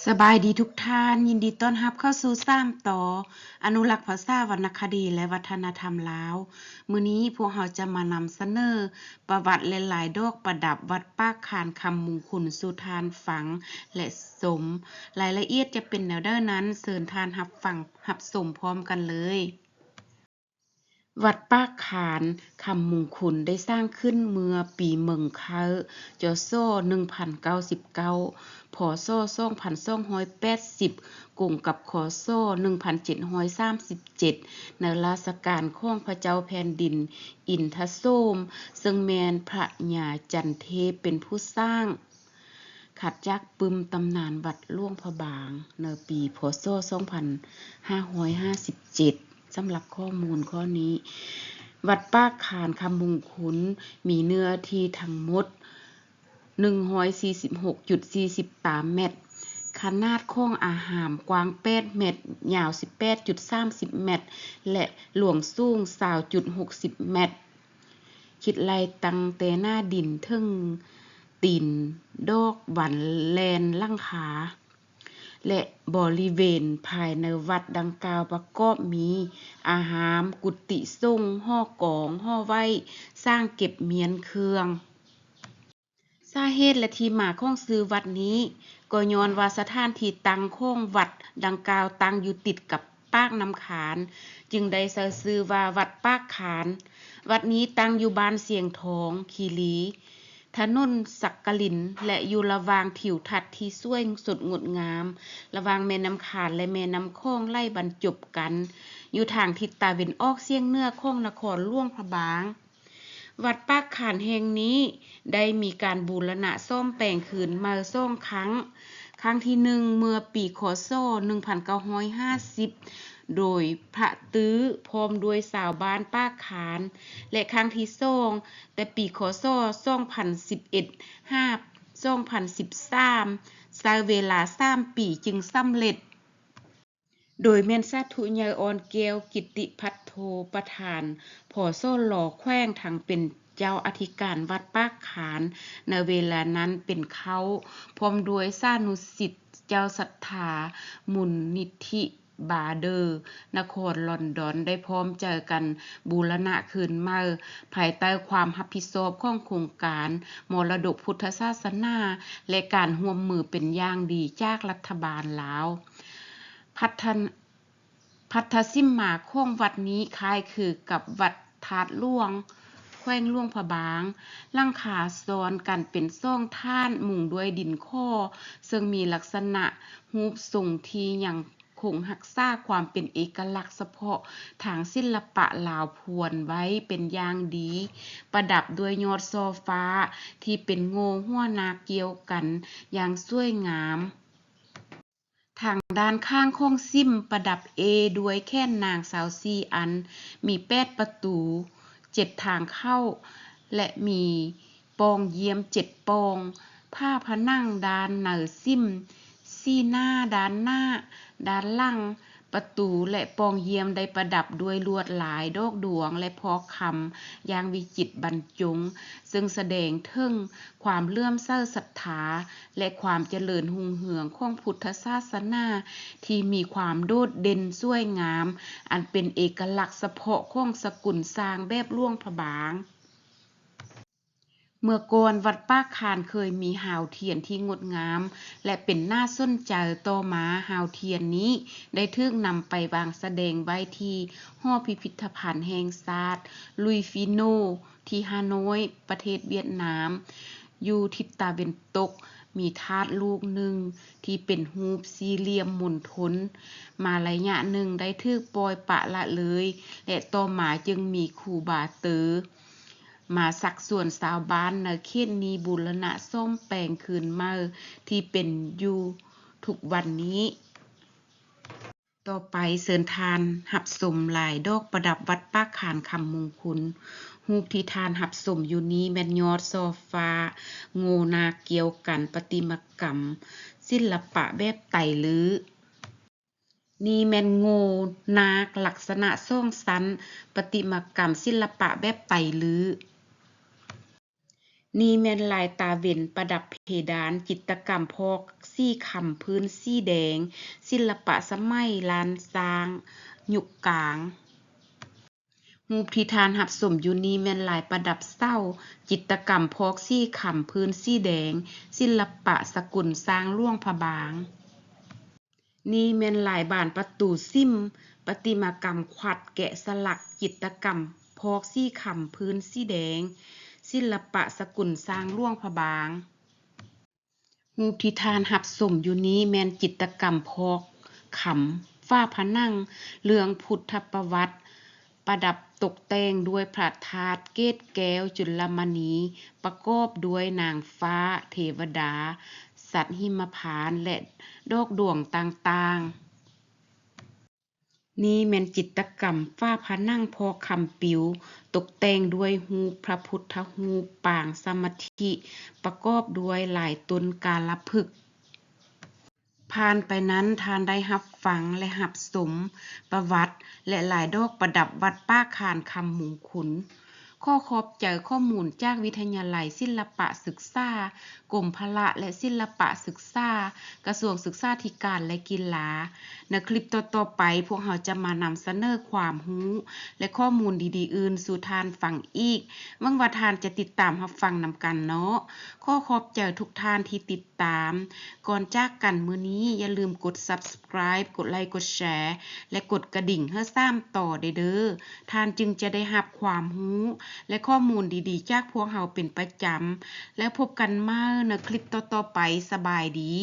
ສະບາຍດີທຸກທ່ານ, ຍິນດີຕ້ອນຮັບເຂົ້າສູ່ສາມຕໍ່ ອະນຸລັກພາສາ, ວັນນະຄະດີ ແລະ ວັດທະນະທຳລາວ. ມື້ນີ້ພວກເຮົາຈະມານຳສະເໜີປະຫວັດ ແລະ ລາຍດອກປະດັບວັດປາກຄານຄຳມຸງຄຸນສູ່ທ່ານຟັງ ແລະ ຊົມ. ລາຍລະອຽດຈະເປັນແນວໃດນັ້ນ, ເຊີນທ່ານຮັບຟັງ, ຮັບຊົມພ້ອມກັນເລີຍ. ວັດປາກຄານຄຳມຸງຄຸນໄດ້ສ້າງຂຶ້ນເມື່ອປີເມິງຄາ ຈສ ໜຶ່ງພັນເກົ້າສິບເກົ້າ ພສ ສອງພັນສອງຮ້ອຍແປດສິບ ກົງກັບ ຄສ ໜຶ່ງພັນເຈັດຮ້ອຍສາມສິບເຈັດ ໃນລາຊະການຂອງພະເຈົ້າແຜ່ນດິນອິນທະໂສມ, ເຊິ່ງແມ່ນພະຍາຈັນເທບເປັນຜູ້ສ້າງ. ຂັດຈາກປຶ້ມຕຳນານວັດຫຼວງພະບາງ ໃນປີ ພສ ສອງພັນຫ້າຮ້ອຍຫ້າສິບເຈັດ. ສຳລັບຂໍ້ມູນຂໍ້ນີ້, ວັດປາກຄານຄຳມຸງຄຸນມີເນື້ອທີ່ທັງໝົດ ໜຶ່ງຮ້ອຍສີ່ສິບຫົກຈຸດສີ່ສິບຕາແມັດ, ຂະໜາດຂອງອາຮາມກວ້າງແປດແມັດ, ຍາວສິບແປດຈຸດສາມສິບແມັດ ແລະ ຫຼວງສູງຊາວຈຸດຫົກສິບແມັດ. ຄິດໄລ່ຕັ້ງແຕ່ໜ້າດິນເຖິງຕີນດອກວັນແລ່ນຫຼັງຄາ ແລະ ບໍລິເວນພາຍໃນວັດດັ່ງກ່າວປະກອບມີ ອາຮາມ, ກຸຕິສົງ, ຫໍກອງ, ຫໍໄຫວ້, ສ້າງເກັບມ້ຽນເຄື່ອງ. ສາເຫດ ແລະ ທີ່ມາຂອງຊື່ວັດນີ້ ກໍຍ້ອນວ່າສະຖານທີ່ຕັ້ງຂອງວັດດັ່ງກ່າວຕັ້ງຢູ່ຕິດກັບປາກນ້ຳຄານ, ຈຶ່ງໄດ້ໃຊ້ຊື່ວ່າວັດປາກຄານ. ວັດນີ້ຕັ້ງຢູ່ບ້ານຊຽງທອງຄີລີ, ຖະໜົນສັກກະລິນ ແລະ ຢູ່ລະຫວ່າງທິວທັດທີ່ສວຍສົດງົດງາມ ລະຫວ່າງແມ່ນ້ຳຄານ ແລະ ແມ່ນ້ຳຂອງໄຫຼບັນຈົບກັນ ຢູ່ທາງທິດຕາເວັນອອກສຽງເໜືອຂອງນະຄອນຫຼວງພະບາງ. ວັດປາກຄານແຫ່ງນີ້ໄດ້ມີການບູລະນະສ້ອມແປງຄືນໃໝ່ສອງຄັ້ງ. ຄັ້ງທີໜຶ່ງ ເມື່ອປີ ຄສ ໜຶ່ງພັນເກົ້າຮ້ອຍຫ້າສິບ ໂດຍພະຕື້ພ້ອມດ້ວຍຊາວບ້ານປາກຄານ ແລະ ຄັ້ງທີສອງ ແຕ່ປີ ຄສ ສອງພັນສິບເອັດ ຫາ ສອງພັນສິບສາມ ໃຊ້ເວລາສາມປີຈຶ່ງສຳເລັດ. ໂດຍແມ່ນສາທຸໃຫຍ່ ອ່ອນແກ້ວ ກິດຕິພັດໂທ ປະທານ ພສລ ແຂວງ ທັງເປັນເຈົ້າອະທິການວັດປາກຄານ ໃນເວລານັ້ນເປັນເຄົ້າ ພ້ອມດ້ວຍສານຸສິດເຈົ້າສັດທາມູນນິທິບາເດີ ນະຄອນລອນດອນ ໄດ້ພ້ອມໃຈກັນບູລະນະຄືນໃໝ່ ພາຍໃຕ້ຄວາມຮັບຜິດຊອບຂອງໂຄງການມໍລະດົກພຸດທະສາສະໜາ ແລະ ການຮ່ວມມືເປັນຢ່າງດີຈາກລັດຖະບານລາວ. ພັດທະນ- ພັດທະສິມມາຂອງວັດນີ້ຄ້າຍຄືກັບວັດທາດຫຼວງ ແຂວງຫຼວງພະບາງ. ຫຼັງຄາຊ້ອນກັນເປັນສອງຖານ ມຸງດ້ວຍດິນຂໍ ເຊິ່ງມີລັກສະນະຮູບຊົງທີ່ຍັງຄົງຮັກສາຄວາມເປັນເອກະລັກສະເພາະທາງສິລະປະລາວພວນໄວ້ເປັນຢ່າງດີ, ປະດັບດ້ວຍຍອດສໍຟ້າທີ່ເປັນໂງ່ຫົວນາກກ່ຽວກັນຢ່າງສວຍງາມ. ທາງດ້ານຂ້າງຂອງສິມປະດັບເອດ້ວຍແຂນນາງຊາວສີ່ອັນ, ມີແປດປະຕູ, ເຈັດທາງເຂົ້າ ແລະ ມີປ່ອງຢ້ຽມເຈັດປ່ອງ. ຝາຜະໜັງດ້ານໃນສິມ ສີ່ໜ້າ, ດ້ານໜ້າ, ດ້ານຫຼັງ, ປະຕູ ແລະ ປ່ອງຢ້ຽມໄດ້ປະດັບດ້ວຍລວດລາຍ, ດອກດວງ ແລະ ພອກຄຳຢ່າງວິຈິດບັນຈົງ, ເຊິ່ງສະແດງເຖິງຄວາມເຫຼື້ອມໃສສັດທາ ແລະ ຄວາມຈະເລີນຮຸ່ງເຮືອງຂອງພຸດທະສາສະໜາທີ່ມີຄວາມໂດດເດັ່ນສວຍງາມ, ອັນເປັນເອກະລັກສະເພາະຂອງສະກຸນສ້າງແບບຫຼວງພະບາງ. ເມື່ອກ່ອນ ວັດປາກຄານເຄີຍມີຮາວທຽນທີ່ງົດງາມ ແລະ ເປັນໜ້າສົນໃຈ. ຕໍ່ມາ ຮາວທຽນນີ້ໄດ້ຖືກນຳໄປວາງສະແດງໄວ້ທີ່ຫໍພິພິທະພັນແຫ່ງຊາດ ລຸຍຟີໂນ ທີ່ຮາໂນ້ຍ ປະເທດຫວຽດນາມ. ຢູ່ທິດຕາເວັນຕົກ ມີທາດລູກໜຶ່ງທີ່ເປັນຮູບສີ່ຫຼ່ຽມມົນທົນ, ມາໄລຍະໜຶ່ງໄດ້ຖືກປ່ອຍປະລະເລີຍ ແລະ ຕໍ່ມາຈຶ່ງມີຄູບາເຕີ ມາຊັກຊວນຊາວບ້ານໃນເຂດນີ້ບູລະນະສ້ອມແປງຄືນໃໝ່ ທີ່ເປັນຢູ່ທຸກວັນນີ້. ຕໍ່ໄປເຊີນທ່ານຮັບຊົມລາຍດອກປະດັບວັດປາກຄານຄຳມຸງຄຸນ. ຮູບທີ່ທ່ານຮັບຊົມຢູ່ນີ້ແມ່ນຍອດສໍ້ຟ້າໂງ່ນາກກ່ຽວກັນ, ປະຕິມາກຳສິລະປະແບບໄຕລື້. ນີ້ແມ່ນໂງ່ນາກລັກສະນະສອງຊັ້ນ, ປະຕິມາກຳສິລະປະແບບໄຕລື້. ນີ້ແມ່ນລາຍຕາເວັນປະດັບເພດານ, ຈິດຕະກຳພອກສີຄຳພື້ນສີແດງ, ສິລະປະສະໄໝລ້ານຊ້າງຍຸກກາງ. ຮູບທີ່ທ່ານຮັບຊົມຢູ່ນີ້ແມ່ນລາຍປະດັບເສົາ, ຈິດຕະກຳພອກສີຄຳພື້ນສີແດງ, ສິລະປະສະກຸນຊ້າງຫຼວງພະບາງ. ນີ້ແມ່ນລາຍບານປະຕູສິມ, ປະຕິມາກຳຂວັດແກະສະຫຼັກ, ຈິດຕະກຳພອກສີຄຳພື້ນສີແດງ, ສິລະປະສະກຸນຊ້າງຫຼວງພະບາງ. ຮູບທີ່ທ່ານຮັບຊົມຢູ່ນີ້ແມ່ນຈິດຕະກຳພອກຄຳຝາຜະໜັງ, ເລື່ອງພຸດທະປະຫວັດ, ປະດັບຕົກແຕ່ງດ້ວຍພະທາດເກດແກ້ວຈຸລະມະນີ, ປະກອບດ້ວຍນາງຟ້າ, ເທວະດາ, ສັດຫິມະພານ ແລະ ດອກດວງຕ່າງໆ. ນີ້ແມ່ນຈິດຕະກຳຝາຜະໜັງພອກຄຳປິວ, ຕົກແຕ່ງດ້ວຍຮູບພະພຸດທະຮູບປາງສະມາທິ, ປະກອບດ້ວຍລາຍຕົ້ນກາລະພຶກ. ຜ່ານໄປນັ້ນ, ທ່ານໄດ້ຮັບຟັງ ແລະ ຮັບຊົມປະຫວັດ ແລະ ລາຍດອກປະດັບວັດປ່າຄານຄຳມຸງຄຸນ. ຂໍຂອບໃຈຂໍ້ມູນຈາກວິທະຍາໄລສິລະປະສຶກສາ, ກົມພະລະ ແລະ ສິລະປະສຶກສາ, ກະຊວງສຶກສາທິການ ແລະ ກິລາ. ໃນຄລິບຕໍ່ໆໄປ, ພວກເຮົາຈະມານຳສະເໜີຄວາມຮູ້ ແລະ ຂໍ້ມູນດີໆອື່ນສູ່ທ່ານຟັງອີກ. ຫວັງວ່າທ່ານຈະຕິດຕາມຮັບຟັງນຳກັນເນາະ. ຂໍຂອບໃຈທຸກທ່ານທີ່ຕິດຕາມ. ກ່ອນຈາກກັນມື້ນີ້, ຢ່າລືມກົດ Subscribe ກົດໄລ, ກົດແຊ ແລະ ກົດກະດິ່ງໃຫ້ສາມຕໍ່ໄດ້ເດີ້. ທ່ານຈຶ່ງຈະໄດ້ຮັບຄວາມຮູ້ ແລະ ຂໍ້ມູນດີໆຈາກພວກເຮົາເປັນປະຈຳ. ແລ້ວພົບກັນໃໝ່ໃນຄລິບຕໍ່ໆໄປ. ສະບາຍດີ.